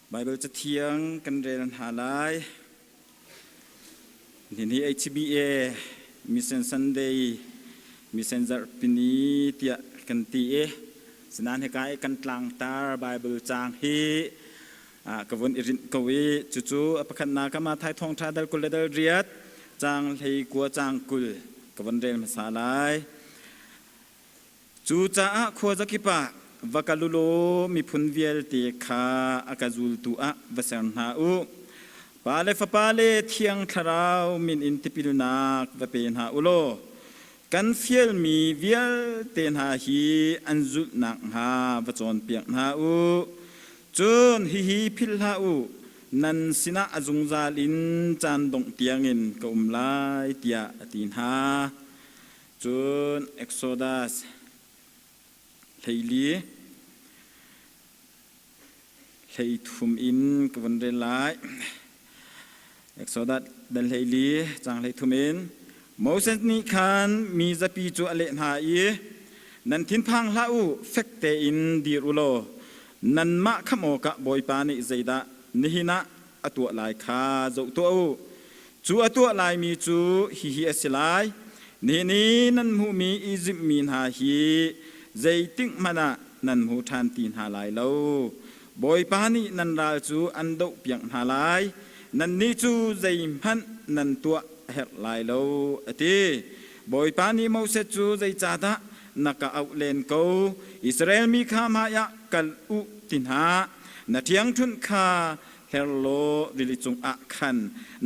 Baibal Cathiang kan rel hna lai. Nihin hi HBA Mission Sunday, Mission Zarhpini tiah kan ti i sinain hika i kan tlangtar Baibal caang hi ka vun i rinh ko i cucu a pakhatnak ah Matthai Thawngṭha dal 20 le dal riat caang 19 caang 20 ka vun rel hmasa lai. Cucaah khuazakip ah va kal u law miphun vialte kha a ka zultu ah va ser hna u. Pa le Fapa le Thiang Thlarau min in tipilnak va pe hna u law kan fialmi vialte hna hi an zulh nakhnga va cawnpiak hna u. Cun hihi philh hlah u, nan sinah a zungzal in caan dongh tiangin ka um lai, tiah a ti hna. Cun Exodus 14 13 in ka vun rel lai. Exodus dal 14 caang 13 in Moses nih khan mi zapi cu a leh hna i nan thinphang hlah u fek tein dir u law nanmah khamh awkah Bawipa nih zeidah nihin ah a tuah lai kha zoh tuah u. Cu a tuah laimi cu hihi a si lai: Nihin i nan hmuhmi Izipt mi hna hi zeitik hmanh ah nan hmu ṭhan ti hna lai lo. Bawipa nih nan ral cu an dohpiak hna lai, nannih cu zeihmanh nan tuah a herh lai lo, a ti. Bawipa nih Moses cu, Zeicahdah na ka auh len ko? Israel mi kha hmaiah kal u ti hna. Na ṭhiangṭhunh kha her law rili cungah khan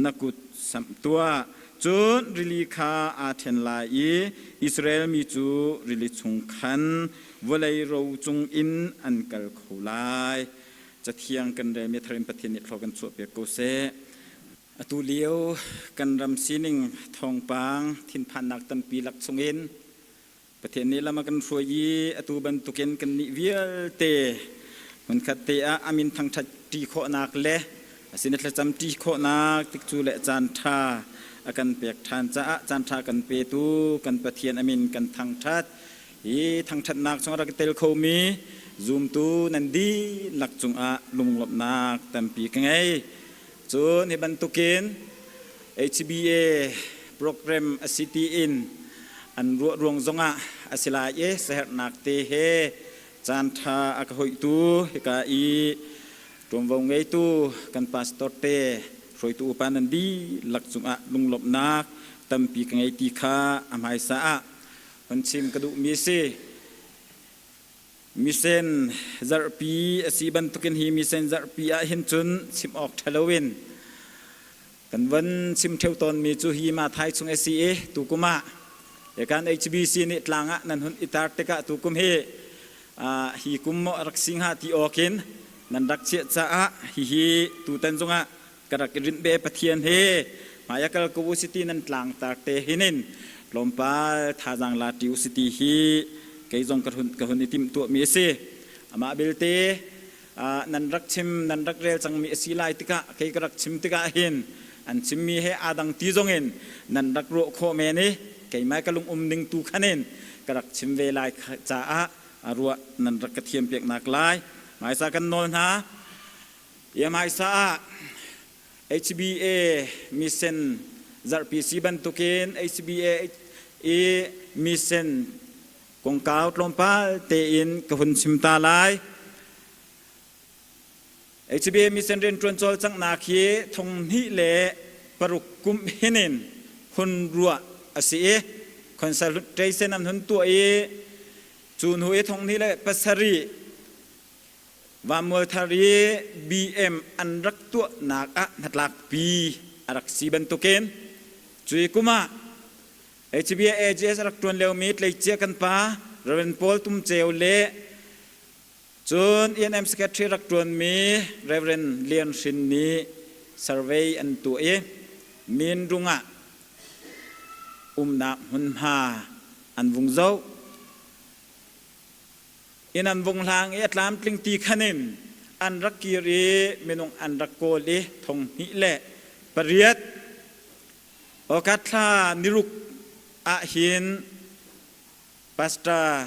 na kut samh tuah. Cun rili kha aa ṭhen lai i Israel mi cu rili chung khan vawlei ro cungin an kal kho lai. Cathiang kan relmi thar in Pathian nih thlaw kan chuahpiak ko seh. Atu lio kan ram sining thawngpang thinphannak tampi lak chungin Pathian nih lam a kan hruai i atu bantukin kannih vialte hmunkhat te ah a min thangṭhat ṭi khawhnak le a sin i thlacam ṭi khawhnak tikcu le caan ṭha a kan pek ṭhan caah caan ṭha kan petu kan Pathian a min kan thangṭhat. Hi thangṭhatnak chung a rak i tel khomi zumtu nan dihlak cungah lunglawmhnak tampi ka ngei. Cun hi bantukin HBA program a si tiin an ruah ruang zongah a si lai i saherhnak te he caanṭha a ka hoihtu hika i ṭuanvo ngeitu kan pastor te hruaitu upa nan dihlak cungah lunglawmhnak tampi ka ngei ti kha a hmaisa ah hun chim ka duhmi a si. Misen zarhpi a si bantukin hi misen zarhpi ah hin cun chim awk ṭha loin kan von chim ṭheo tawnmi cu hi Mathai chung a si i tukum ah kan HBC nih tlang ah nan hun i tar tikah tukum hi hi kum maw a rak si hnga ti awkin nan rak chiah caah hihi tutan zongah ka rak i rinh ve. Pathian he hmai a kal ko u si ti nan tlangtar te hinin tlawmpal thazaang la ṭi u si ti hi kei zong ka hun i timhtuahmi a si. Amah belte nan rak chim nan rak rel cangmi a si lai tikah kei ka rak chim tikah hin an chimmi he aa dang ti zongin nan rak ruah khawh men i keimah ka lung um ning tu khan in ka rak chim ve lai caah a ruah nan rak ka thiam piaknak lai hmaisa kan nawl hna. Hmaisa ah HBA mission zarhpi si bantukin HBA i mission kongkau tlawmpal tein ka hun chim ta lai. HBA mission rianṭuan cawlcanghnak hi 2006 kum hinin hun ruah a si i consultation an hun tuah i cu hnu i 2007 Vamualthar i BM an rak tuahnak ah hnatlakpi a rak si bantukin cui kum ah HBA AGS a rak ṭuan liomi tleicia kan pa Reverend Paul Tum Ceu le cun ENM Secretary rak ṭuanmi Reverend Lian Hrin nih survey an tuah i Minrung ah umnak hmunhma an vung zoh. Inn an vung hlang i a tlamtling ti khan in an rak kir i minung an rak kawl i 2008 August thla niruk ah hin Pastor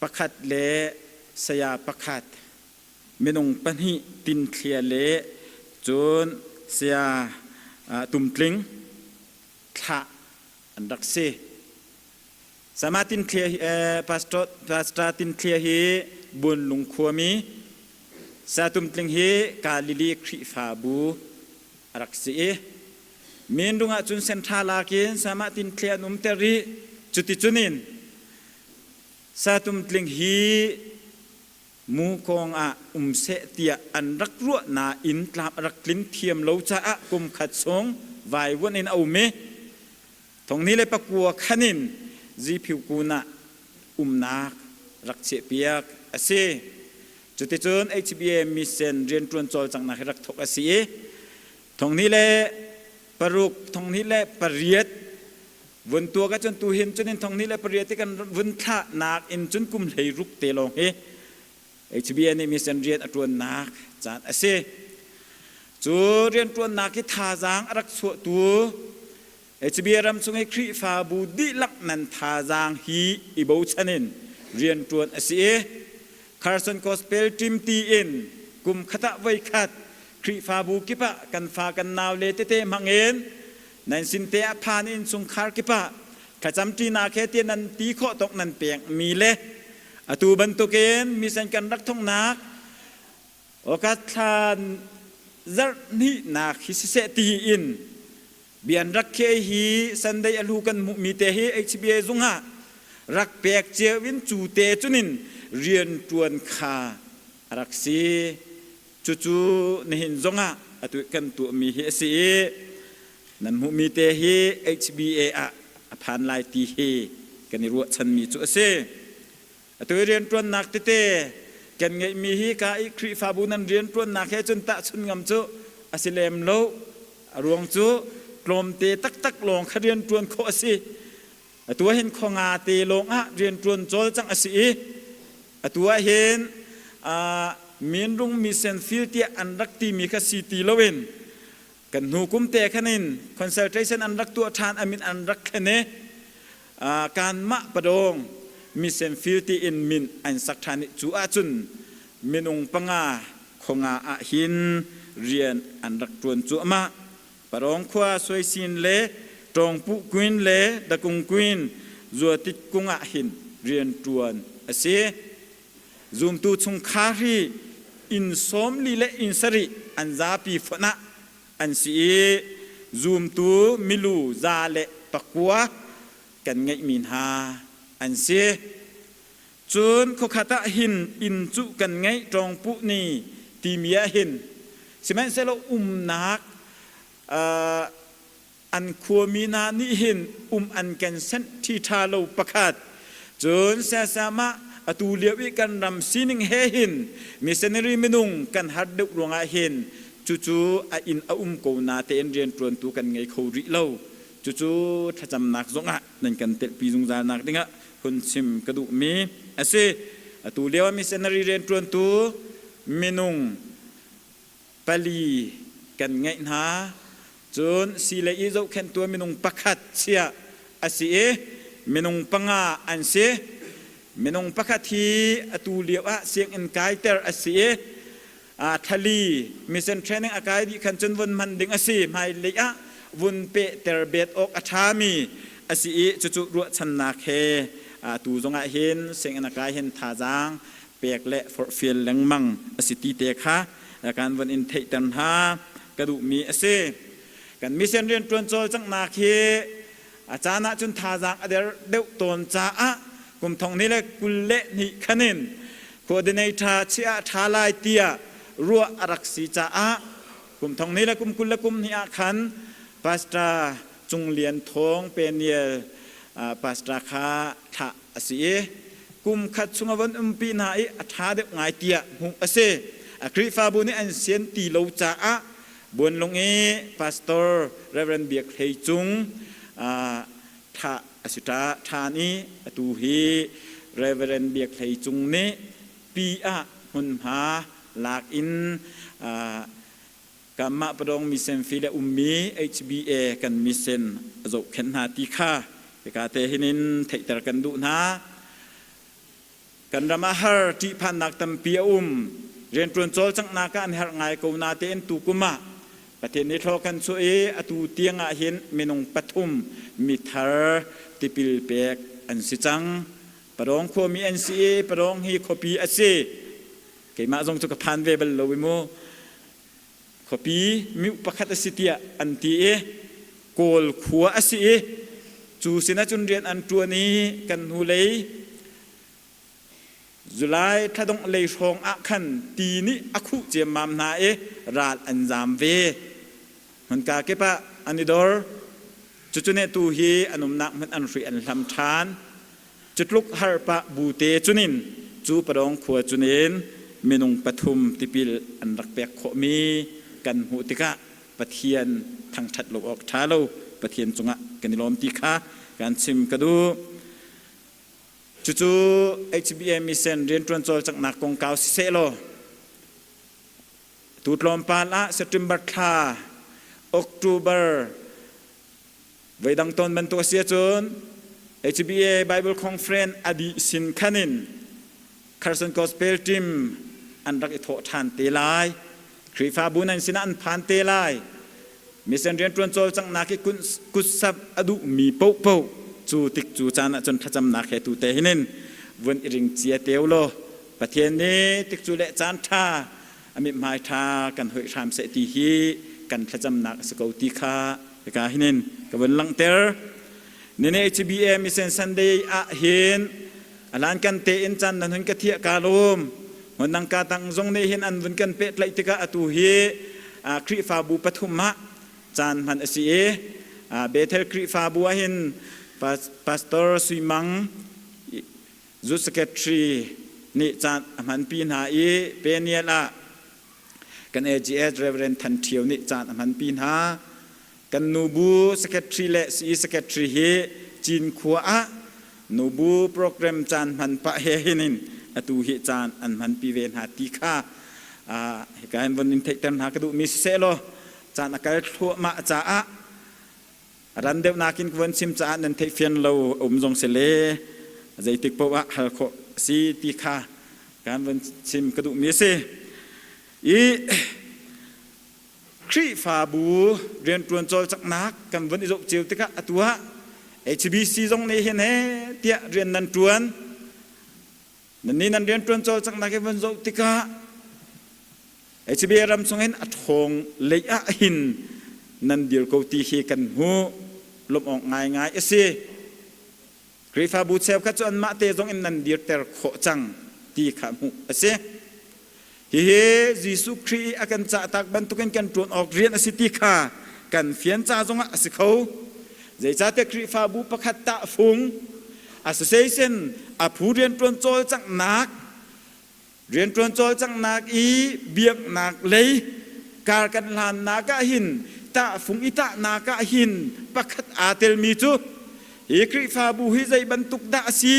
pakhat le saya pakhat minung pahnih Tinthlia le cun saya Tumtling thlah an rak si. Sama Tinthlia hi Pastor Pastor Tinthlia hi Buanlung khuami Saya Tumtling hi Galilee Khrihfabu a rak si i Minrung ah cun senṭha lakin Sama Tinthlia an umter i cuticunin Saya Tumtling hi Mukawng ah um seh tiah an rak ruah nain tlam a rak tlin thiam lo caah kum khat chung vaivuan in a um i thonghnih le pakua khan in Ziphiu kun ah umnak rak chiahpiak a si. Cuticun HBA mission rianṭuan cawlcanghnak hi rak thawk a si i 2006, 2008 vun tuak ahcun tuhin cun in 2008 i kan vun thlahnak in cun kum 16 te lawng hi HBA nih mission rian a ṭuannak caan a si. Cu rianṭuannak hi thazaang a rak chuahtu HBA ram chung i Khrihfabu dihlak nan thazaang hi i bochan in rianṭuan a si i Carson Gospel Team tiin kum khat ah voikhat Khrihfabu kip ah kan fa kan nau le tete hmang in nan sin te ah phan in chungkhar kip ah thlacamṭinak he tiah nan ti khawh tawk nan pekmi le atu bantukin mission kan rak thongnak August thla zarh hnihnak hi siseh tiin bian rak khe hi Sunday a hlu kan hmuhmi te hi HBA zung ah rak pek cio in cu te cunin rian ṭuan kha a rak si. Cucu nihin zongah atu kan tuahmi hi a si i nan hmuhmi te hi HBA ah a phan lai ti hi kan i ruahchanmi cu a si. Atu i rianṭuannak tete kan ngeihmi hi ka i Khrihfabu nan rianṭuannak he cun tahchun ngam cu a si lem lo. A ruang cu tlawmte taktak lawng kha rianṭuan khawh a si. Atu ah hin khua nga te lawng ah rianṭuan cawlcangh a si i atu ah hin Minrung Mission Field tiah an rak timi kha si ti loin kan hnu kum te khan in consultation an rak tuah ṭhan a min an rak thlen i kanmah padawng mission field tiin min an sak ṭhan i cu ahcun minung panga khuanga ah hin rian an rak ṭuan cuahmah. Parong khua Suaisin le Tawngpuh Queen le Dakung Queen Zuatit kung ah hin rian ṭuan a si. Zumtu chungkhar hi inn 40 le inn 7 an zapi fonh ah an si i zumtu milu 109 kan ngeihmi hna an si. Cun khuakhat ah hin inn cu kan ngeih ṭawngpuh ni timi ah hin sihmanhsehlaw umnak an khuami hna nih hin um an kan senh ṭhi ṭha lo pakhat. Cun siasam ah atu lio i kan ram sining he hin missionary minung kan har deuh ruangah hin cucu a inn a um ko na tein rianṭuantu kan ngei kho rih lo. Cucu thlacamnak zongah nan kan telhpi zungzalnak dingah hun chim ka duhmi a si. Atu lio ah missionary rianṭuantu minung pali kan ngeih hna. Cun sii lei i zohkhenhtu minung pakhat chiah a si i minung panga an si. Minung pakhat hi atu lio ah sianginn kaiter a si i thali mission training a kai dih khan cun vun hman ding a si. Hmailei ah vun pehter bet awk a ṭhami a si i cucu ruahchannak he atu zongah hin sianginn a kai hin thazaang pek le forhfial lengmang a si ti te kha kan von in theihter hna ka duhmi a si. Kan mission rianṭuan cawlcanghnak hi a caan ah cun thazaang a der deuh tawn caah kum thong ni le 22 khan in coordinator chiah ṭha lai tiah ruah a rak si caah kum thong ni le kum kul le kum hnih ah khan Pastor Cung Lian Thawng Peniel pastor kha thlah a si i kum khat chung a von umpi hna i a ṭha deuh ngai tiah hmuh a si. A Khrihfabu nih an sian ti lo caah Buanlung i Pastor Reverend Biak Hlei Cung thah a si ṭhan i atu hi Reverend Biak Hlei Cung nih pi ah hmunhma lak in kanmah Padawng mission field a ummi HBA kan mission a zohkhenh hna ti kha hika te hin in theihter kan duh hna. Kan ram ah har ṭihphannak tampi a um. Rianṭuan cawlcanghnak ah an herh ngai ko natein tukum ah Pathian nih thlaw kan chuah i atu tiang ah hin minung pathum mithar tipil pek an si cang. Padawng khuami an si i Padawng hi khuapi a si. Keimah zong cu ka phan ve bal lo i mu. Khuapi miu pakhat a si tiah an ti i Kawl khua a si i cu sinah cun rian an ṭuan i kan hnulei July thladongh lei hrawng ah khan ti nih a khuh ciammam hna i ral an zaam ve. Hmunka kip ah an i dor. Cucu nih tu hi an umnak hmanh an hrui an hlam ṭhan. Cutluk harpah bute cunin cu Padawng khua cunin minung pathum tipil an rak pek khawhmi kan hmuh tikah Pathian thangṭhat lo awk ṭha lo Pathian cungah kan i lawm ti kha kan chim ka duh. Cucu HBA mission rianṭuan cawlcanghnak kongkau siseh law tu tlawmpal ah September thla October Voidang tawn bantuk a si ahcun HBA Bible Conference a dih sin khan in Carson Gospel Team an rak i thawh ṭhan te lai. Khrihfabu nan sinah an phan te lai. Mission rianṭuan cawlcanghnak i kutsap a duhmi paohpaoh cu tik cu caan ahcun thlacamnak he tu te hinin vun i ring cia te u law Pathian nih tikcu le caan ṭha a mithmai ṭha kan hoih hram seh ti hi kan thlacamnak a si ko ti kha hika hinin ka vun langhter. Nine HBA Mission Sunday ah hin alan kan te in caan nan hun ka thiah ka lawm. Hmun nang ka tang zong nih hin an vun kan pehtlaih tikah atu hi Khrihfabu pathum ah caan hman a si i Bethel Khrihfabu ah hin Pastor Sui Mang Youth Secretary nih caan a hmanpi hna i Peniel ah kan AGS Reverend Than Ṭhio nih caan a hmanpi hna. Kan nubu secretary le CE secretary hi Cinkhua ah nubu program caan hman pah he hin in atu hi caan an hmanpi ve hna ti kha hika hin von in theihter hna ka duhmi siseh law caan a kal thluahmah caah A ran deuh nakin ka von chim caah nan theihfian lo um zong si le zeitik paoh ah hal khawh a si ti kha kan von chim ka duhmi a si. I Khrihfabu rianṭuan cawlcanghnak kan vun i zoh cio tikah atu ah HBC zong nih hin he tiah rian nan ṭuan. Nannih nan rianṭuan cawlcanghnak hi von zoh tikah HBA ram chungin a ṭhawng lei ah hin nan dir ko ti hi kan hmuh. Lawmh awk ngaingai a si. Khrihfabu cheukhat cu anmah te zong in nan dirter khawh cang ti kha hmuh a si. Hihi Jesuh Khrih i a kan cahtak bantukin kan ṭuan awk rian a si ti kha kan fian ca zongah a si kho. Zeicahtiah Khrihfabu pakhat tahfung association a phu rianṭuan cawlcanghnak rianṭuan cawlcanghnak i biaknak lei kar kan hlannak ah hin tahfung i tahnak ah hin pakhat aa telmi cu hi Khrihfabu hi zei bantuk dah a si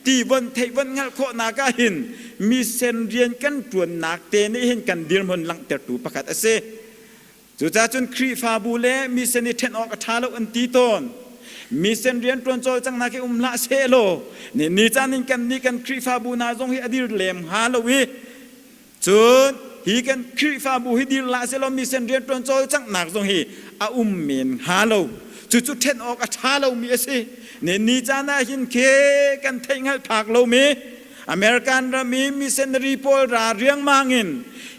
ti von theih von hngalh khawhnak ah hin mission rian kan ṭuannak te nih hin kan dirhmun langhtertu pakhat a si. Cucaah cun Khrihfabu le mission i ṭhen awk a ṭha lo an ti tawn. Mission rianṭuan cawlcanghnak hi um hlah sehlaw ni caan in kan nih kan Khrihfabu hna zong hi a dir lem hnga lo i cun hi kan Khrihfabu hi dir hlah sehlaw mission rianṭuan cawlcanghnak zong hi a um men hnga lo. Cucu ṭhen awk a ṭha lomi a si. Ni ni caan ah hin khe kan theih hngalh phak lomi American ram i missionary pawl ra riangmang in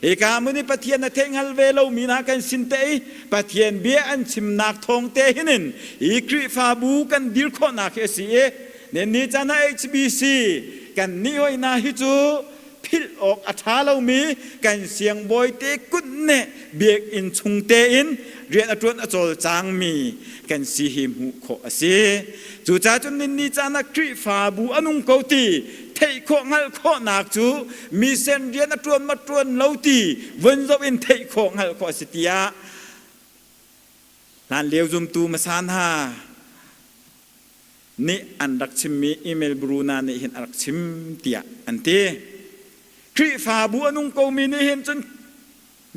hika hmun i Pathian a theihhngal ve lomi hna kan sin te i Pathian bia an chimnak thawng te hin in hi Khrihfabu kan dir khawhnak hi a si i ni caan ah HBC kan nih hoi hna hi cu philh awk a ṭha lomi kan siangbawi te kut nih biakinn chung tein rian a ṭuan a cawlcangmi kan si hi hmuh khawh a si. Cucaah cun ninni caan ah Khrihfabu a nung ko ti theih khawh hngalh khawhnak cu mission rian a ṭuan ma ṭuan lo ti vun zoh in theih khawh hngalh khawh a si tiah hlanlio zumtu hmasa hna nih an rak chimmi email Bruna nih hin a rak chim tiah an ti. Khrihfabu a nung komi nih hin cun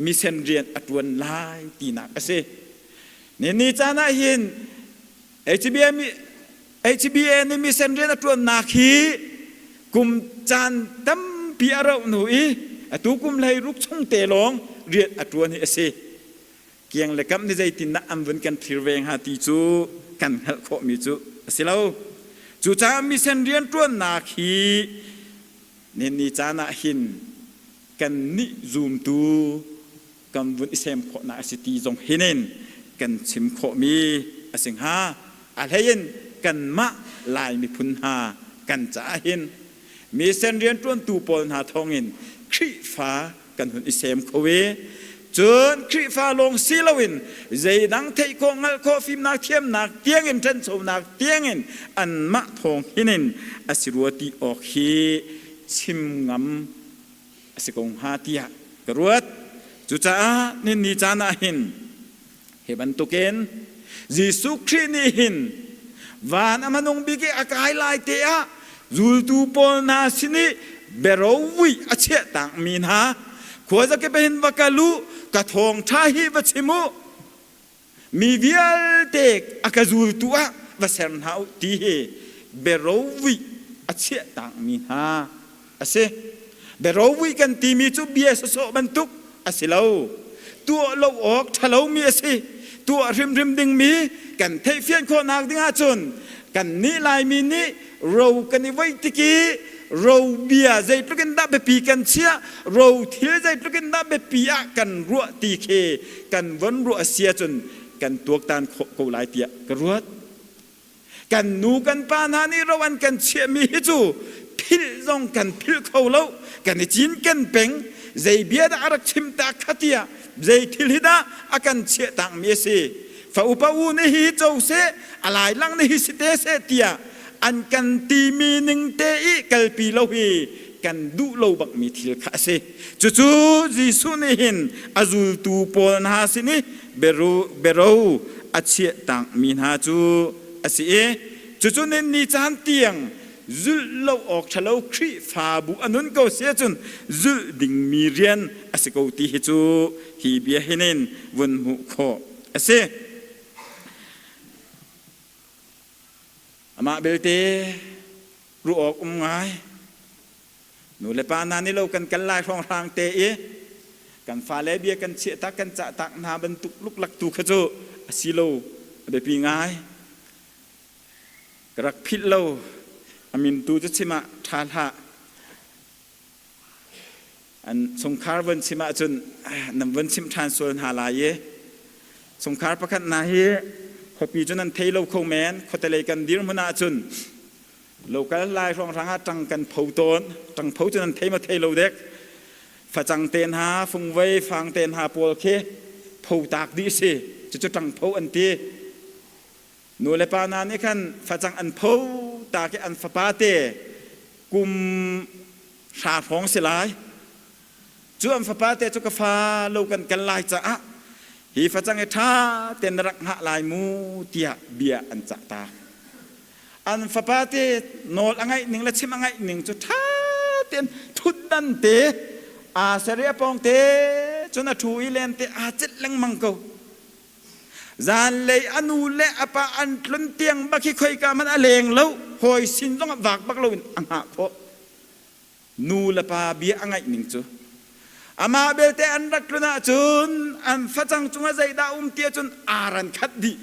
mission rian a ṭuan lai tinak a si. Ni caan ah hin HBA nih mission rian a ṭuannak hi Kum caan tampi a rauh hnu i atu kum hlei ruk chung te lawng rian a ṭuan hi a si. Kiang le kam nih zeitindah an vun kan thlir ve hnga ti cu kan hngalh khawhmi cu a si lo. Cucaah mission rianṭuannak hi ni caan ah hin kannih zumtu kan vun i sem khawhnak a si ti zong hinin kan chim khawhmi a si hnga. A hlei in kanmah Lai miphun hna kan caah hin mission rianṭuantu pawl hna thawngin Khrihfa kan hun i sem kho i cun Khrihfa lawng si loin zeidang theih khawh hngalh khawh fimnak thiamnak tiangin ṭhanchonak tiangin anmah thawng hinin a si rua ti awk hi chim ngam a si ko hnga tiah ka ruat. Cucaah ninni caan ah hin hi bantukin Jesuh Khrih nih hin van a hmanung bik i a kai lai te ah zultu pawl hna sin i biarovui a chiah takmi hna khuazakip hin va kal u, ka thawngṭha hi va chim u, mi vialte a ka zultu ah va ser hna u ti hi biarovui a chiah takmi hna a si. Biarovui kan timi cu bia sawsawh bantuk a si lo. Tuah lo awk ṭhalomi a si. Tuah hrimhrim dingmi kan theihfian khawhnak ding ahcun kannih Laimi nih ro kan i voih tik i ro bia zeitluk in dah biapi kan chiah, ro thil zeitluk in dah biapi ah kan ruah ti khi kan von ruah a si ahcun kan tuaktan khawh ko lai tiah ka ruat. Kan nu kan pa hna nih ro an kan chiahmi hi cu philh zong kan philh kho lo. Kan i cinken peng. Zei bia dah a rak chim ta kha tiah zei thil hi dah a kan chiah takmi a si. Fa upa u nih hi co seh, a lai lang nih hi si te seh tiah an kan timi ning te i kalpi lo hi kan duh lo bakmi thil kha a si. Cucu Jesuh nih hin a zultu pawl hna sin i bero a chiah takmi hna cu a si i cucu nin ni caan tiang zulh lo awk ṭhalo Khrihfabu a nun ko si ahcun zulh dingmi rian a si ko ti hi cu hi bia hin vun hmuh khawh a si. Amah belte ruah awk um ngai. Nu le pa hna nih lo kan kal lai hrawnghrang te i kan fale bia kan chiah tak kan cah tak hna bantuk luklak tu kha cu a si lo, a biapi ngai. Ka rak philh lo, a min tu cu chim ah ṭha hlah. An chungkhar von chim ahcun nan von chimh ṭhan sual hna lai i chungkhar pakhat hna hi khuapi cu nan thei lo kho men, khuatelei kan dirhmun ahcun Local lai hrawnghrang ah ṭang kan pho tawn. Ṭang pho cu nan thei ma thei lo dek. Facang te hna, fungvei, fang te hna pawl khi pho tak dih si. Cucu ṭang pho an ti. Nu le pa hna nih khan facang an pho tak i an fapa te kum hra hrawng si lai. Cu an fapa te cu ka fa lo kan kal lai caah hi facang hi ṭha tein na rak hngah lai mu tiah bia an cah tak. An fapa te nawl a ngaih ning le chim a ngaih ning cu ṭha tein ṭhutdan te aa ser i a pawng te cun a ṭhu i len te aa celh lengmang ko. Zanlei a nu le a pa an tlun tiang bak hi khoika hmanh a leng lo, hawi sin zong ah vak bak loin a hngah khawh. Nu le pa bia a ngaih ning cu amah belte an rak tlun ahcun an facang cungah zeidah um ti ahcun ar an khat dih.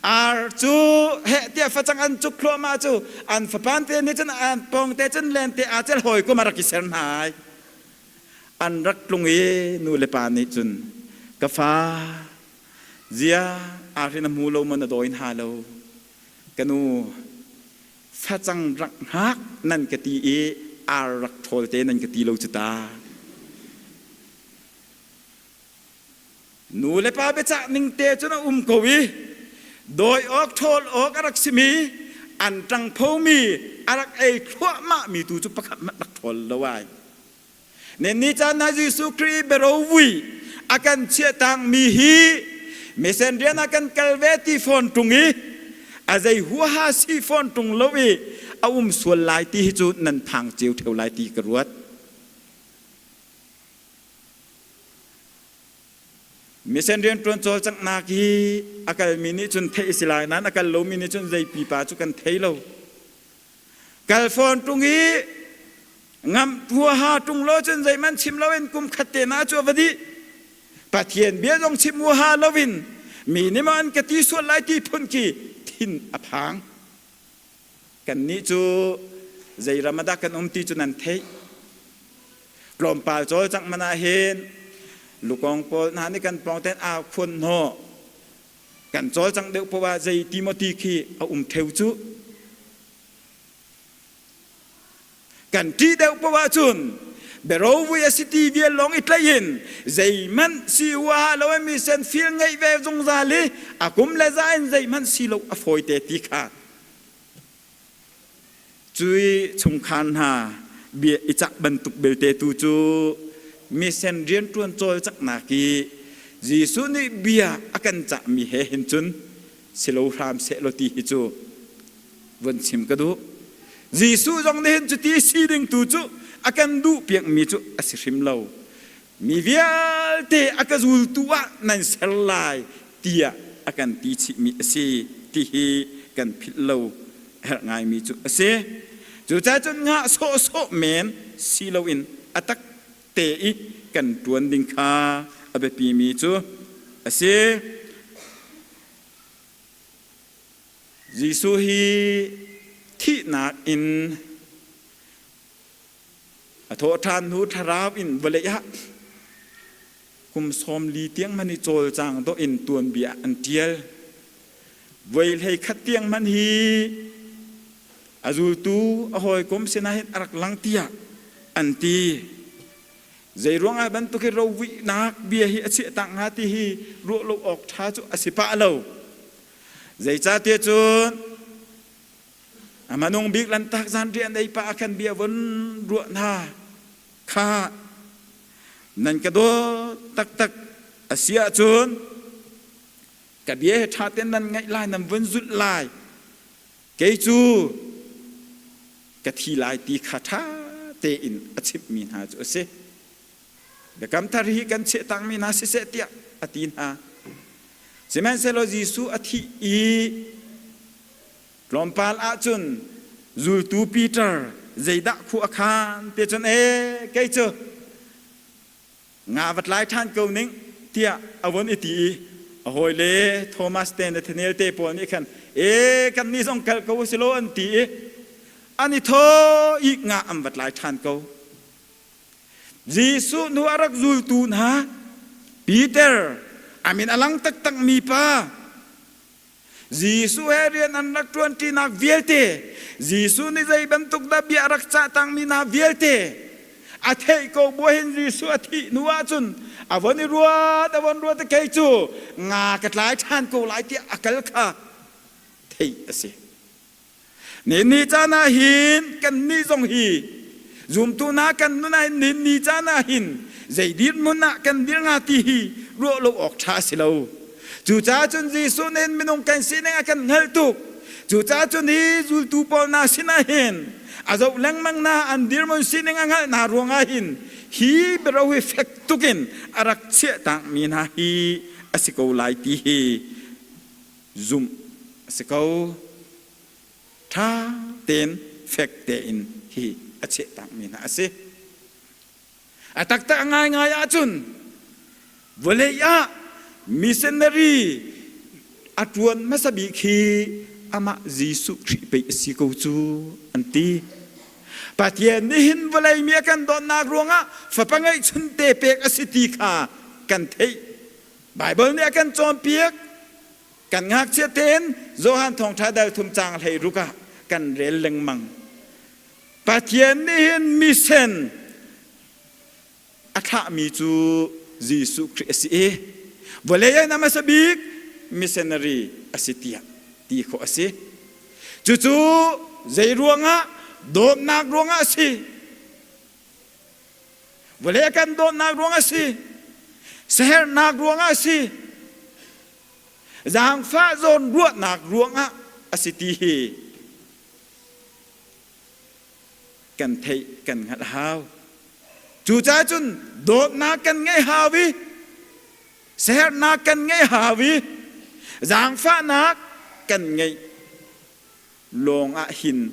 Ar cu heh tiah facang an cuk thluahmah cu an fapan te nih cun an pawng te cun lente aa cel hawikom a rak i ser hna ai. An rak tlung i nu le pa nih cun ka fa zia arhin a hmu lo maw na dawi hna lo ka nu facang rak hngak nan ka ti i ar rak ṭhawl te nan ka ti lo cu ta. Nu le pa biacah ning te cun a um ko i dawi awk ṭhawl awk a rak simi an ṭangphomi a rak ei thluahmahmi tu cu pakhat hmanh rak ṭhawl lo ai. Ni caan ah Jesuh Khrih biarovui a kan chiahtangmi hi misen rian ah kan kal ve ti fawn ṭung i a zei huaha si fawn ṭung lo i a um sual lai ti hi cu nan phang cio ṭheo lai ti ka ruat. Misen rianṭuan cawlcanghnak hi a kalmi nih cun theih a si lai nain a kal lomi nih cun zei pipa cu kan thei lo. Kal fawn ṭung i ngamh huaha ṭung lo cun zeihmanh chim loin kum khat te na cu a va dih. Pathian bia zong chim huaha loin mi nih maw an ka ti sual lai ti phun khi thin a phang. Kannih cu zei ram ah dah kan um ti cu nan theih. Tlawmpal cawlcangh man ah hin lukong pawl hna nih kan pawng ten au khuan hnawh. Kan cawlcangh deuh poah ah zei ti maw ti khi a um theu cu. Kan ṭih deuh poah ahcun biarovui a si ti vial lawng i tlaih in zeihmanh si huaha lo mi sen fil ngeih ve zungzal i a kum le za in zeihmanh si lo a fawi te ti kha cui chungkhar hna bia i cah bantuk belte tu cu misen rianṭuan cawlcanghnak i Jesuh nih bia a kan cahmi he hin cun si lo hram seh law ti hi cu vun chim ka duh. Jesuh zong nih hin cuti si ding tu cu a kan duh piakmi cu a si hrim lo. Mi vialte a ka zultu ah nan ser lai tiah a kan ti chihmi a si ti hi kan philh lo a herh ngaimi cu a si. Cucaah cun ngah sawhsawh men si loin a tak te i kan ṭuan ding kha a biapimi cu a si. Jesuh hi thihnak in a thawhṭhan hnu thlarau in vawlei ah kum 40 tiang hmanh i cawlcang dawh in tuanbia an ṭial. Voi 11 tiang hmanh hi a zultu a hawikom sinah hin a rak lang tiah an ti. Zeiruang ah bantuk hi rovuihnak bia hi a chiahtak hnga ti hi ruah lo awk ṭha cu a si pah lo. Zeicahtiah cun a hmanung bik lantak zanriah an ei pah ah khan bia vun ruah hna kha nan ka dawt taktak a si ahcun ka bia hi ṭha tein nan ngaih lai, nan vun zulh lai. Kei cu ka thi lai ti kha ṭha tein a chimhmi hna cu a si. Biakam thar hi kan chiahtangmi hna siseh tiah a ti hna. Sihmanhsehlaw Jesuh a thih i tlawmpal ahcun zultu Peter zeidah khu a khan ti cun ee kei cu nga va tlai ṭhan ko ning tiah a vun i ti i a hawile Thomas te Nathaniel te pawl nih khan ee kannih zong kal ko u law an ti i an i thaw i nga an va tlai ṭhan ko. Jesuh hnu a rak zultu hna Peter a min a lang taktakmi pa Jesuh he rian an rak ṭuanṭinak vialte, Jesuh nih zei bantuk dah bia a rak cah tangmi hna vialte a theih ko bu hin Jesuh a thih hnu ahcun a von i ruat, a von ruat i kei cu nga ka tlai ṭhan ko lai tiah a kal kha theih a si. Ni caan ah hin kannih zong hi zumtu hna kan nun ah hin ni caan ah hin zei dirhmun ah kan dir hnga ti hi ruah lo awk ṭha a si lo. Cucaah cun Jesuh nih minung kan sining a kan hngalh tuk. Cucaah cun hi zultu pawl hna sinah hin a zoh lengmang hna an dirhmun sining a hngalh hna ruangah hin hi biaro hi fek tukin a rak chiahtakmi hna hi a si ko lai ti hi zumh a si ko. Ṭha tein fek tein hi a chehtakmi hna a si. A taktak ngaingai ahcun vawlei ah missionary a ṭuan hmasa bik hi amah Jesuh Khrih pei a si ko cu an ti. Pathian nih hin vawlei mi a kan dawtnak ruangah fapa ngeihchunte pek a si ti kha kan theih. Baibal nih a kan cawnpiak. Kan ngakchia tein Johan Thawngṭha dal thum caang 16 ah kan rel lengmang. Pathian nih hin misen a thlahmi cu Jesuh Khrih a si i vawlei in a hmasa bik missionary a si tiah ti khawh a si. Cucu zei ruangah dawtnak ruangah a si. Vawlei a kan dawtnak ruangah a si. Sahernak ruangah a si. Zaangfah zawn ruahnak ruangah a si ti hi kan theih kan hngalh hau. Cucaah cun dawtnak kan ngeih hau i sahernak kan ngeih hau i zaangfahnak kan ngeih lawng ah hin.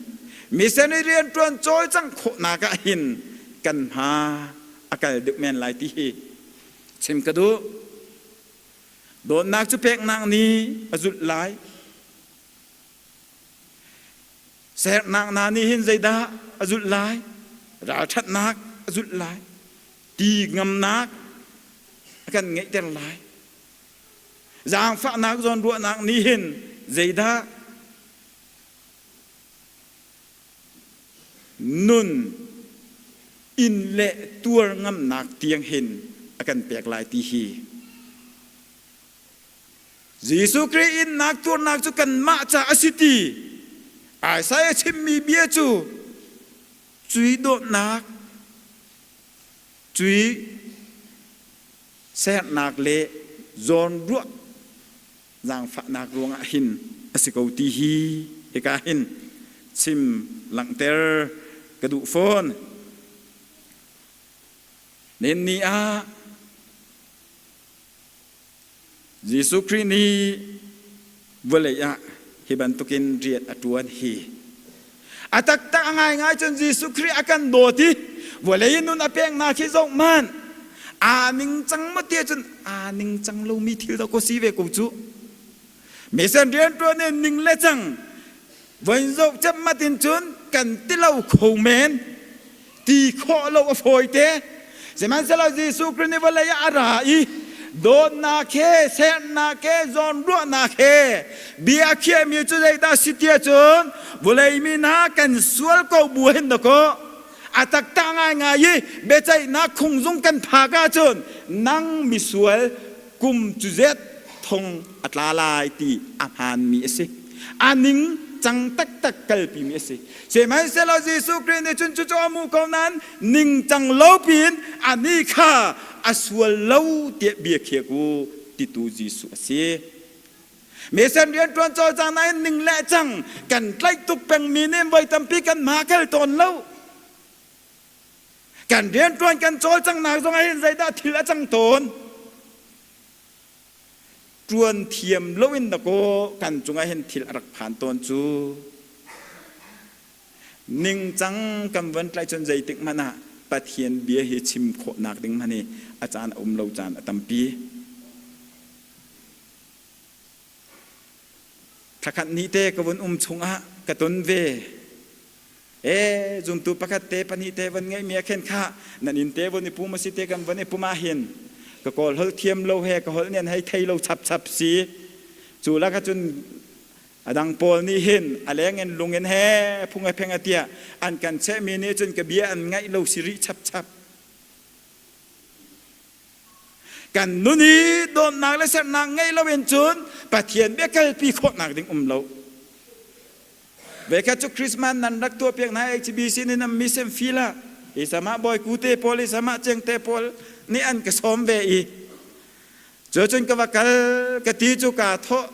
Missionary rianṭuan cawlcangh khawhnak ah hin kan hma a kal deuh men lai ti hi chim ka duh. Dawtnak cu peknak nih a zulh lai. Sernak hna nih hin zeidah a zulh lai? Ralṭhatnak a zulh lai. Ti ngamnak a kan ngeihter lai. Zaangfahnak zawnruahnak nih hin zeidah nun inn le tuar ngamnak tiang hin a kan pek lai ti hi Jesuh Khrih innak tuarnak cu kanmah ca a si ti Isaiah chimmi bia cu cui dawtnak cui sernak le zawnruah zaangfahnak ruangah hin a si ko ti hi hika hin chim langhter ka duh fawn. Nen ni ah Jesuh Khrih nih vawlei ah hi bantukin rian a ṭuan hi a taktak a ngaingai cun Jesuh Khrih a kan dawt i vawlei nun a peknak hi zoh hmanh aa ningcang maw ti ahcun aa ningcang lomi thil dawh ko si ve ko cu. Mission rianṭuan in ning le cang von zoh cepmat in cun kan ti lo kho men ti khawh lo a fawi te. Sihmanhsehlaw Jesuh Khrih nih vawlei ah a ra i dawtnak he sernak he zawnruahnak he bia a khiahmi cu zeidah si ti ahcun vawlei mi hna kan sual ko bu hin dakaw a taktak ngaingai i biaceihnak khungzung kan phak ahcun nang misual kum cu zet thong a tla lai ti a hmaanmi a si. A ning cang taktak kalpimi a si. Sihmanhsehlaw Jesuh Khrih nih cun cucu a hmuh ko nain ningcang lo piin anih kha a sual lo tiah bia khiak u titu Jesuh a si. Mesen rianṭuan cawlcang nain ning le cang kan tlaih tuk pengmi nih voi tampi kan hma kal tawn lo. Kan rianṭuan kan cawlcanghnak zong ah hin zeidah thil a cang tawn? Ṭuan thiam loin dakaw kan cungah hin thil a rak phan tawn cu. Ningcang kan von tlaih cun zeitik hmanh ah Pathian bia hi chim khawhnak ding hmanh hi a caan a um lo caan a tampi. Thlakhat ni te ka vun um chungah ka ton ve. E zumtu pakhat te pahnih te van ngeihmi a khen kha nan inn te von i pum a si te kan von i pum ah hin ka kawl holh thiam lo he ka holh nih an hei thei lo chap chap si. Cu lak ahcun a dang pawl nih hin a leng in lung in he phung he pheng a tiah an kan chehmi nih cun ka bia an ngaih lo si rih chap chap. Kan nun i dawtnak le sernak ngeih lo in cun Pathian bia kalpi khawhnak ding um lo. Vekhat cu Christmas nan rak tuahpiak hna HBC nih nan mission field ah hi sama bawi te pawl hi sama ceng te pawl nih an ka sawm ve i cu cun ka va kal ka ti cu kaa thawh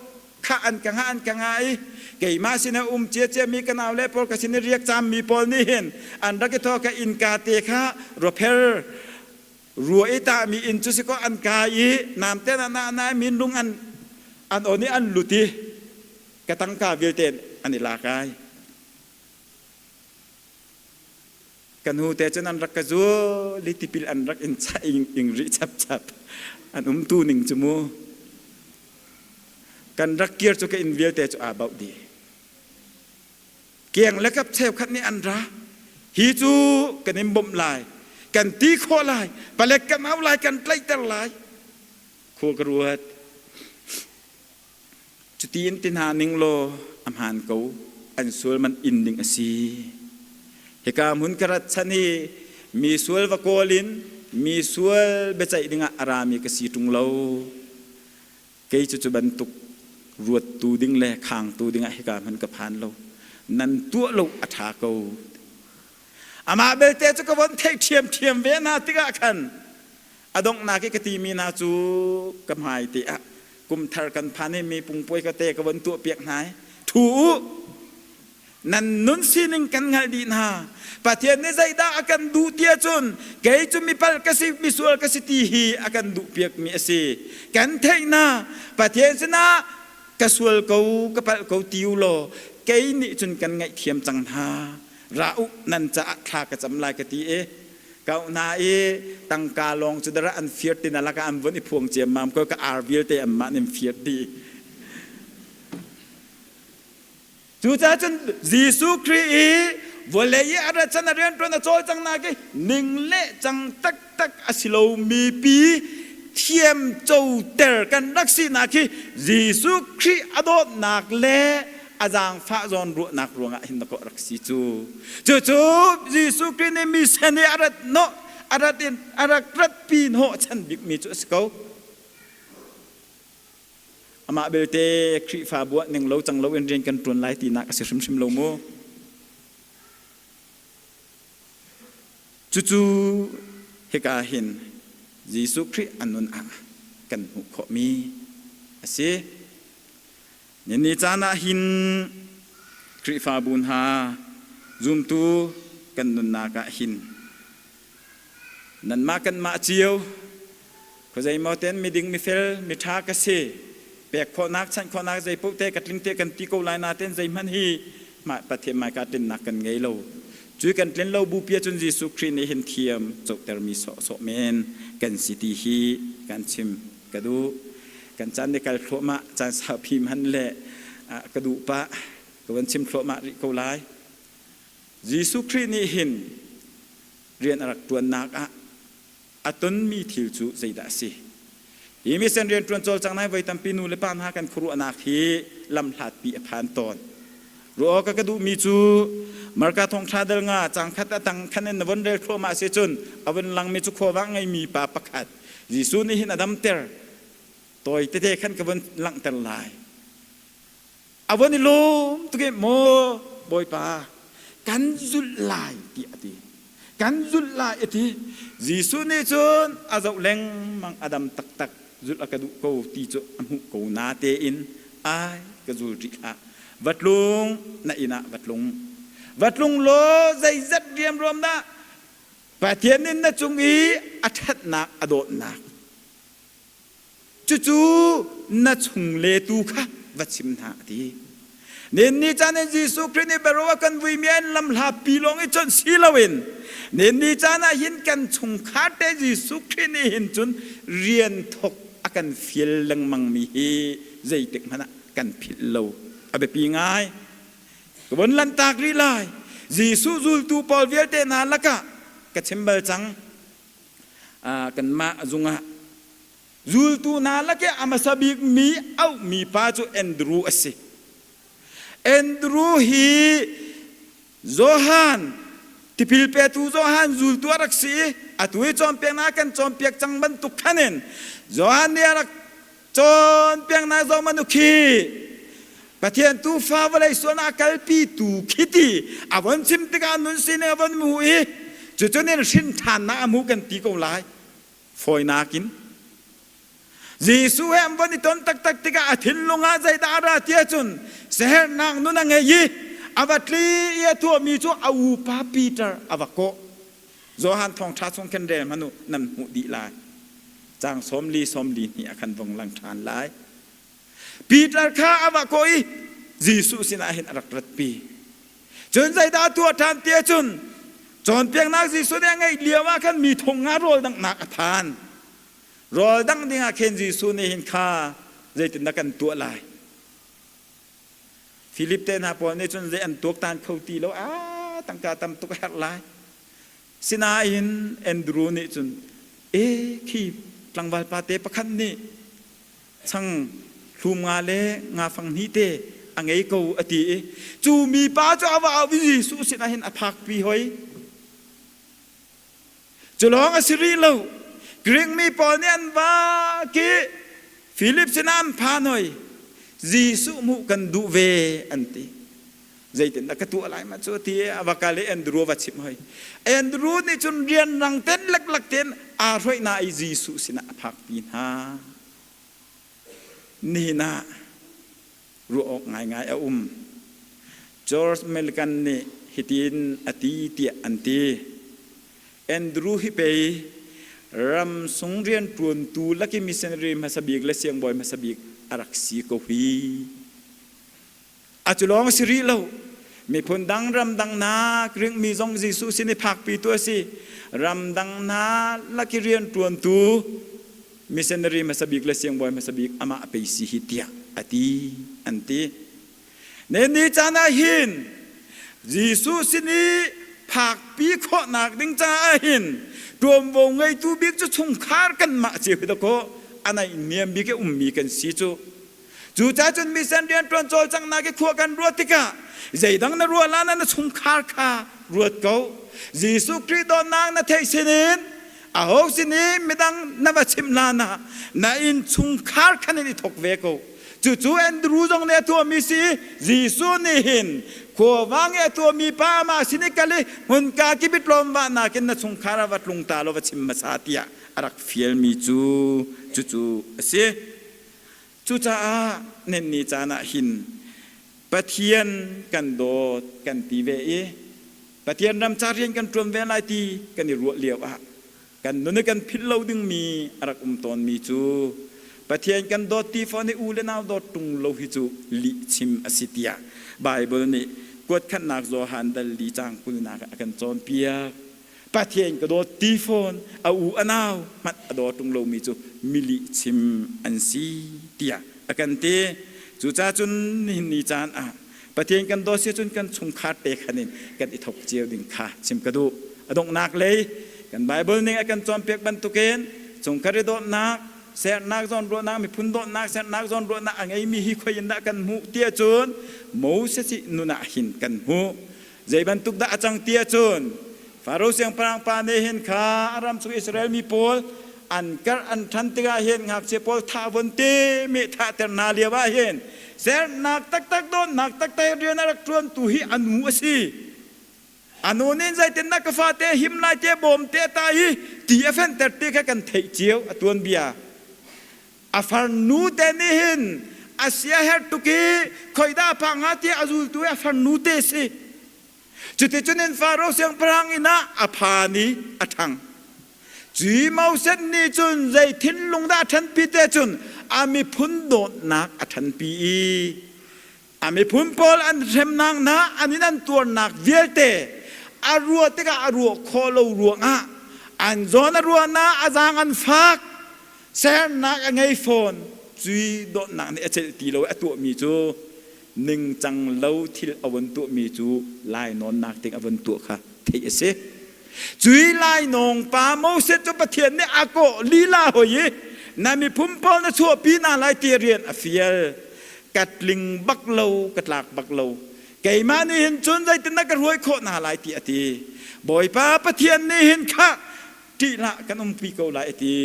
kha an ka ngah an ka ngah i keimah sinah um cia ciami ka nau le pawl ka sin i riak cammi pawl nih hin an rak i thawh ka innka te kha ruapher rua i tahmi inn cu si kaw an kai i namte na na na min lung an an on i an lut i ka tangka vialte an i lak ai. Ka nu te cun an rak ka zul i tipil an rak in chah ing rih chapchap an umtu ning cu mu. Kan rak kir cu ka inn vialte cu aa bauh dih. Keng le kap cheukhat nih an ra. Hi cu kan in bawmh lai, kan ti khawh lai, palek kan au lai, kan tlaihter lai. Khua ka ruat. Cuti in ti hna ning law a hmaan ko, an sual man in ding a si. Hika hmun ka rat chan hi mi sual va kawl in mi sual biaceih dingah a rami ka si ṭung lo. Kei cu cu bantuk ruattu ding le khangtu dingah hika hmun ka phan lo. Nan tuah lo a ṭha ko. Amah belte cu ka von theih ṭhiamṭhiam ve hna tikah khan a donghnak i ka timi hna cu ka hmai te ah kum thar kan phan i mi pungpuai ka te ka von tuahpiak hna i thu u nan nun sining kan hngalh dih hna Pathian nih zeidah a kan duh ti ahcun kei cu mipal ka si misual ka si ti hi a kan duh piakmi a si kan theih hna Pathian sinah ka sual ko ka palh ko ti u law kei nih cun kan ngaihthiam cang hna. Ra u, nan caah thla ka cam lai ka ti i kau hna i tangka lawng cu dara an fir tina lakah an vun i phuang ciammam ko ka ar vialte anmah nih an fir dih. Cucaah cun Jesuh Khrih i vawlei i a rat chan a rianṭuan a cawlcanghnak hi ning le cang taktak a si lomi pi thiamcoter kan rak sinak hi Jesuh Khrih a dawtnak le a zaangfah zawnruahnak ruangah hin dakaw a rak si cu. Cucu Jesuh Khrih nih mi sen i a rat hnawh a rat in a rak ratpi hnawh chan bikmi cu a si ko. Amah belte Khrihfabu ah ning lo cang loin rian kan ṭuan lai tinak a si hrimhrim lo mu. Cucu hika hin Jesuh Khrih a nun ah kan hmuh khawhmi a si. Ni caan ah hin Khrihfabu hna zumtu kan nunnak ah hin Nanmah kanmah cio khuazeimaw ten miding mifel miṭha ka si pek khawhnak chanh khawhnak zeipaoh te ka tling te kan ti ko lai nain zeihmanh hi Pathian hmaika tlinnak kan ngei lo. Cui kan tlin lo bupi ahcun Jesuh Khrih nih hin thiam cohtermi sawhsawh men kan si ti hi kan chim ka duh. Kan caan nih kal thluahmah caan saupi hman le ka duh pah ka van chim thluahmah rih ko lai. Jesuh Khrih nih hin rian a rak ṭuannak ah a tonmi thil cu zeidah a si? Hi mission rian ṭuan cawlcang nai voi tampi nu le pa hna kan khuaruahnak hi lamhlatpi a phan tawn. Ruah awk ka duhmi cu Marka thawngṭha dal nga cang khat a tang khan in na von rel thluahmah si cun a vun langmi cu khuavang ngeimi pa pakhat Jesuh nih hin a damter. Tawi tete khan ka vun langhter lai. A von i lawm tuk i maw Bawipa kan zulh lai tiah a ti. Kan zulh lai a ti. Jesuh nih cun a zoh lengmang a dam taktak zulh a ka duh ko ti cu a hmuh ko natein ai ka zul rih hlah. Va tlung na inn ah va tlung. Va tlung law zeizat riamruam dah Pathian nih na cung i a ṭhatnak a dawtnak Cucu na chungle tu kha va chim hna a ti. Nen ni caan in Jesuh Khrih nih bero a kan vuimi an lamhla pi lawng i chawnh si loin nen ni caan ah hin kan chungkhar te Jesuh Khrih nih hin cun rian thawk a kan fial lengmang mi hi zeitik hmanh ah kan philh lo a biapi ngai. Ka von lanhtak rih lai. Jesuh zultu pawl vialte hna lakah ka chim bal cang. Kanmah zungah zultu hna lak i a hmasa bik mi auhmi pa cu Andrew a si. Andrew hi Johan tipil petu Johan zultu a rak si i atu i cawnpiaknak kan cawnpiak cang bantuk khan in Johan nih a rak cawnpiaknak zong manu khi Pathian tuufa vawlei sualnak a kalpitu khi ti a von chim tikah nun sining a von hmu i cucun in hrin ṭhannak a hmu kan ti ko lai fawinak in Jesuh he an von i ton taktak tikah a thinlung ah zeidah a ra ti ahcun siaherhnak nun a ngei i a va tli i a tuahmi cu a upa Peter a va kawh. Johan thawngṭha chung khin rel hmanh u nan hmuh dih lai. Caang 40 42 ah khan vung lang ṭhan lai. Peter kha a va kawh i Jesuh sinah hin a rak ratpi. Cun zeidah a tuah ṭhan ti ahcun cawnpiaknak Jesuh nih a ngeih lio ah khan mi thong ah rawl danghnak a phan. Rawl dangh dingah khin Jesuh nih hin kha zeitindah kan tuah lai? Philip te hna pawl nih cun zei an tuaktan kho ti lo, a tangka tam tuk a herh lai. Sinain Andrew nih cun, e khi tlangval pa te pakhat nih chang hlum nga le nga fang hnih te a ngei ko a ti i cu mipa cu a va au i Jesuh sinah hin a phakpi hoi. Cu lawng a si rih lo. Greek mi pawl nih an va ki Philip sinah an phan hoi. Jesuh hmuh kan duh ve an ti. Zeitindah ka tuah lai ma cu ti a va kal i Andrew va chimh hoi. Andrew nih cun rianrang ten leklak ten aa hruai hna i Jesuh sinah a phakpi hna. Nihin ah ruah awk ngaingai a um. George Milligan nih hitin a ti tiah an ti. Andrew hi pei ram sung rianṭuantu laki missionary hmasa bik le siangbawi hmasa bik a rak si ko hi. A cu lawng a si rih lo. Miphun dang ramdang hna ringmi zong Jesuh sin i phakpitu a si. Ramdang hna lak i rianṭuantu missionary hmasa bik le siangbawi hmasa bik amah pei si hi tiah a ti an ti. Ne ni caan ah hin Jesuh sin i phakpi khawhnak ding caah hin ṭuanvo ngeitu bik cu chungkhar kanmah cio hi dakaw a naihniam bik i ummi kan si cu. Cucaah cun mission rianṭuan cawlcanghnak i khua kan ruat tikah zeidang na ruah la na chungkhar kha ruat ko. Jesuh Khrih dawtnak na theih sinin aho sin i midang na va chimh hlan ah na innchungkhar khan in i thawk ve ko. Cucu Andrew zong nih a tuahmi si i Jesuh nih hin khuavang i a tuahmi pa amah sin i kal i hmunka kip i tlawmvahnak in na chungkhar ah va tlung ta law va chim hmasa tiah a rak fialmi cu cucu a si. Cucaah nenni caan ah hin Pathian kan dawt kan ti ve i Pathian ram ca rian kan ṭuan ve lai ti kan i ruah lio ah kan nun i kan philh lo dingmi a rak um tawnmi cu Pathian kan dawt ti fawn i u le nau dawt ṭung lo hi cu lihchim a si tiah Baibal nih kuatkhatnak Johan dal li caang 20 ah a kan cawnpiak. Pathian ka dawt ti fawn a u a nau hmanh a daw ṭung lomi cu milih chim an si tiah a kan ti. Cucaah cun nihin ni caan ah Pathian kan dawt si cun kan chungkhar te khan in kan i thok cio ding kha chim ka duh. A donghnak lei kan Bible ning a kan cawnpiak bantukin chungkhar i dawtnak, sernak zawnruahnak, miphun dawtnak, sernak zawnruahnak a ngeimi hi khoi in dah kan hmuh tiah cun Moses i nun ah hin kan hmuh. Zei bantuk dah a cang ti ahcun Faro siangpahrang pa nih hin kha a ram chung Israel mi pawl an karh an ṭhan tikah hin ngakchia pawl thah von te meh thahter hna lio ah hin sernak taktak dawtnak taktak rian a rak ṭuantu hi a nu a si. A nu nih zeitindah ka fate him lai te bawm te ta i ti a fenhter ti kha kan theih cio a tuanbia. A farnu te nih hin a siaherh tuk i khoidah a phak hnga tiah a zultu i a farnu te si. Cuticun in Faro siangpahrang inn ah a phan i a ṭhang. Cui Moses nih cun zei thinlung dah a ṭhanpi te cun a miphun dawtnak a ṭhanpi i A miphun pawl an hremnak hna an in an tuarnak vialte a ruah tikah a ruah khawh lo ruangah an zawn a ruahnak a zaang an fak sernak a ngei fawn cui dawtnak nih a celh ti lo i a tuahmi cu ningcang lo thil a von tuahmi cu lainawnnak ding a von tuah kha theih a si. Cui lainawng pa Moses cu Pathian nih a kawh lila hoi i na miphun pawl na chuahpi hna lai ti rian a fial. Ka tling bak lo, ka tlak bak lo. Keimah nih hin cun zeitindah ka hruai khawh hna lai ti a ti. Bawipa Pathian nih hin khah ṭih hlah kan umpi ko lai a ti.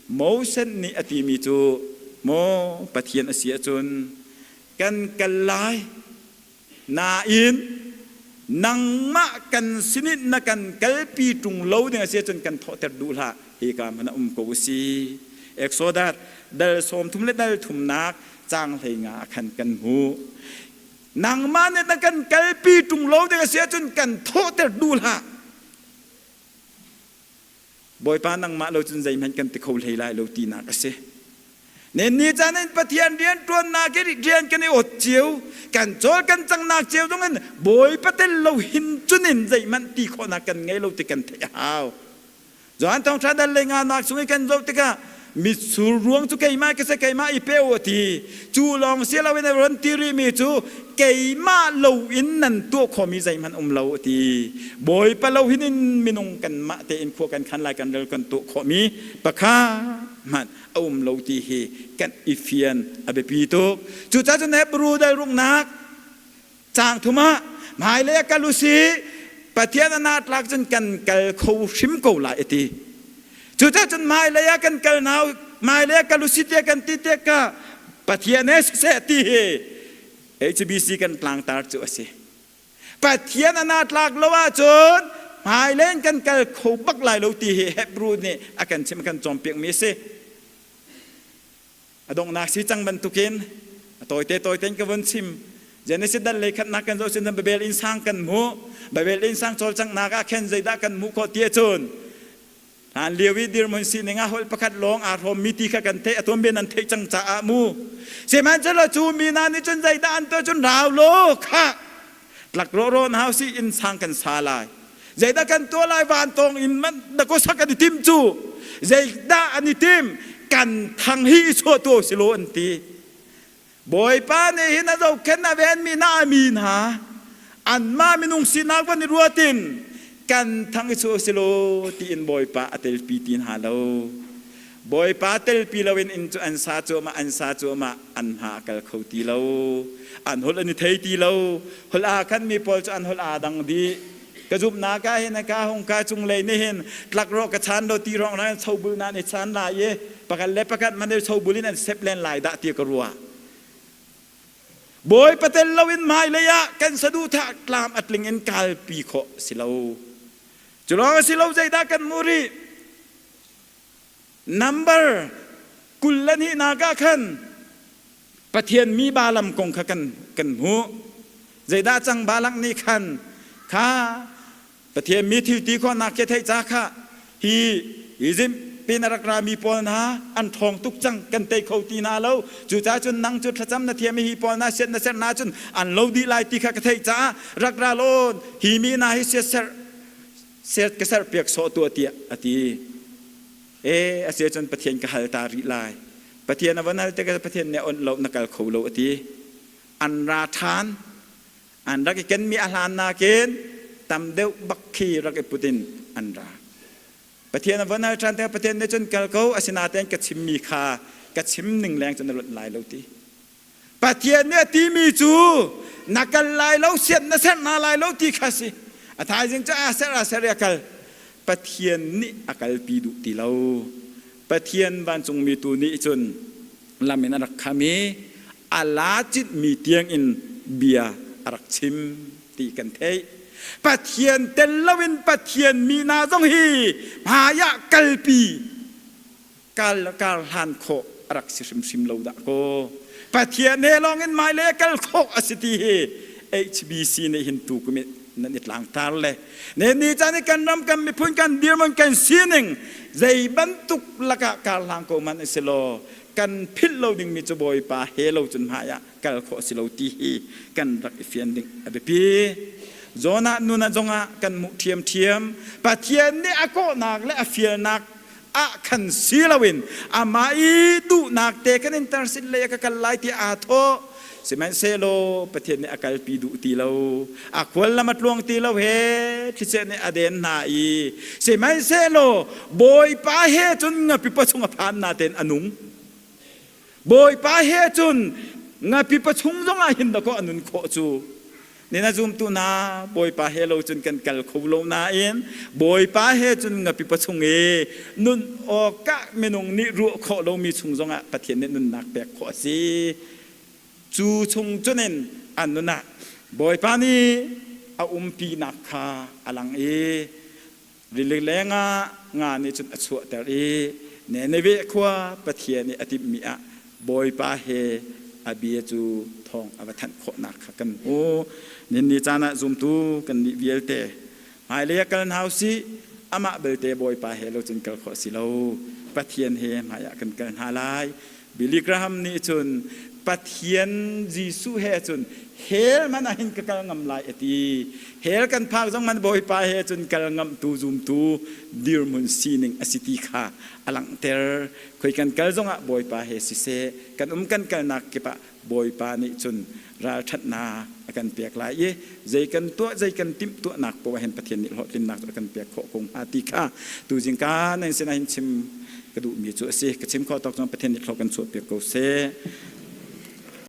Moses nih a timi cu maw Pathian a si ahcun kan kal lai Nain nangmah kan sinin na kan kalpi ṭung lo ding a si ahcun kan thawhter duh hlah. Hika hmanh ah um ko u si. Exodus dal 30 le dal thumnak caang 15 ah khan kan hmuh. Nangmah nih na kan kalpi ṭung lo ding a si ahcun kan thawhter duh hlah. Bawipa nangmah lo cun zeihmanh kan ti kho hlei lai lo tinak a si. Nen ni caan in Pathian rian ṭuannak i rian kan i ot cio, kan cawl kan cangnak cio zong in Bawipa tel lo hin cun in zeihmanh ti khawhnak kan ngei lo ti kan theih a hau. Johan Thawngṭha dal le nganak chung i kan zoh tikah mitsur ruang cu keimah ka si keimah i pe u a ti. Cu lawng si loin a ron ti rihmi cu keimah lo in nan tuah khawhmi zeihmanh um lo a ti. Bawipa lo hin in minung kanmah tein khua kan khan lai kan rel kan tuah khawhmi pakhat hmanh a um lo ti hi kan i fian a biapi tuk. Cucaah cun Hebrew dal ruknak caang thum ah hmailei ah kal u sih Pathian a natlak cun kan kal kho hrim ko lai a ti. Cucaah cun hmailei ah kan kal nau hmailei ah kal u sih tiah kan ti tikah Pathian he siseh ti hi HBC kan tlangtar cu a si. Pathian a natlak lo ahcun hmailei in kan kal kho bak lai lo ti hi Hebrew nih a kan chim a kan cawnpiakmi a si. A donghnak si cang bantukin a tawite tawite in ka vun chim. Genesis dal lei khatnak kan zoh cun Babel inn sang kan hmuh. Babel inn sang cawlcanghnak ah khin zeidah kan hmuh khawh ti ahcun hlan lio i dirhmun sining ah holh pakhat lawng aa hrawmmi ti kha kan theih a tuanbia nan theih cang caah mu. Sihmanhsehlaw cu mi hna nih cun zeidah an tuah cun rau law khah. Tlak rawrawn hau si inn sang kan sa lai. Zeidah kan tuah lai vantawng in man dakaw sak an i tim cu. Zeidah an i tim? Kan thang hi i chuah tu si lo an ti. Bawipa nih hin a zohkhenh a venmi hna a mi hna anmah minung sinak van i ruat in kan thang i chuah si lo tiin Bawipa a telpi ti hna lo. Bawipa telpi loin inn cu an sa cuahmah an sa cuahmah an hma a kal kho ti lo. An holh an i thei ti lo. Holh aa khan mi pawl cu an holh aa dang dih. Ka zumhnak ah hin ka hung ka cunglei nih hin tlak rawh ka chan lo ti rong nan chobul nan i chan lai i pakhat le pakhat man chobul in an sep len lai dah ti ka ruah. Bawipa tel loin hmailei ah kan saduhthah tlam a tling in kalpi khawh si lo. Cu lawng a si lo zeidah kan hmuh rih? Number 22 ah khan Pathian mi Balaam kong kha kan kan hmuh. Zeidah cang Balak nih khan kha Pathian mi thil ti khawhnak khi theih ca kha hi Izipt pin a rak rami pawl hna an ṭhawng tuk cang kan tei kho ti hna lo cucaah cun nang cu thlacam na thiam i hi pawl hna siat na serh hna cun an lo dih lai ti kha ka theih caah rak ra law hi mi hna hi siat serh ka serhpiak sawh tuah tiah a ti. E a si ahcun Pathian ka hal ta rih lai. Pathian a van hal tikah Pathian nih a onh lo na kal kho lo a ti. An ra ṭhan. An rak i kenmi a hlan nakin tam deuh bak khi rak i put in an ra. Pathian a van hal ṭhan tikah Pathian nih cun kal ko asinain ka chimmi kha ka chim ning leng cun na luat lai lo ti. Pathian nih a timi cu na kal lai lo, sian na serh hna lai lo ti kha si. A thaizing cu aa serh aa serh i a kal. Pathian nih a kalpi duh ti lo. Pathian vancungmi tu nih cun lam in a rak kham i a la citmi tiangin bia a rak chim ti kan theih. Pathian tel loin Pathian mi hna zong hi hmai ah kalpi kar hlan khawh a rak si hrimhrim lo dah kaw. Pathian he lawng in hmailei a kal khawh a si ti hi HBC nih hin tu kum nan i tlangtar le ne ni caan i kan ram kan miphun kan dirhmun kan sining zei bantuk lakah kar hlang ko man si law kan philh lo dingmi cu Bawipa he lo cun hmai ah kal khawh si lo ti hi kan rak i fian ding a biapi. Jonah nun ah zongah kan hmuh ṭhiamṭhiam Pathian nih a kawhnak le a fialnak ah khan si loin amah i duhnak te kan in tarsit lei ah ka kal lai ti aa thawh. Sihmanhsehlaw Pathian nih a kalpi duh ti lo, a khual lam a tluang ti lo he thlichia nih a den hna i sihmanhsehlaw Bawipa he cun ngapipa chung a phan natein a nung. Bawipa he cun ngapipa chung zongah hin dakaw a nun khawh cu. Nin a zumtu hna Bawipa he lo cun kan kal kho lo nain Bawipa he cun ngapipa chung i nun awkah minung nih ruah khawh lomi chung zongah Pathian nih nunnak pek khawh a si. Cu chung cunin an nun ah Bawipa nih a umpinak kha a lang i Rili lengah nga nih cun a chuahter i Nineveh khua Pathian nih a timhmi ah Bawipa he a bia cu thawng a va thanh khawhnak kha kan hmu. Ninni caan ah zumtu kannih vialte hmailei ah kal hna usih, amah belte Bawipa he lo cun kal khawh a si lo. Pathian he hmaiah kan kal hna lai. Billy Graham nih cun Pathian Jesuh he cun hell man ah hin ka kal ngam lai a ti. Hell kan phak zong man Bawipa he cun kal ngamtu zumtu dirhmun sining a si ti kha a langhter. Khoi kan kal zongah Bawipa he siseh, kan um kan kalnak kip ah Bawipa nih cun ralṭhatnak a kan pek lai i zei kan tuah zei kan timh tuahnak poah hin Pathian nih hlawhtlinnak cu a kan pek khawh ko hnga ti kha tuzing ka nan sinah hin chim ka duhmi cu a si. Ka chim khawh tawk cun Pathian nih hlawh kan chuahpiak ko seh.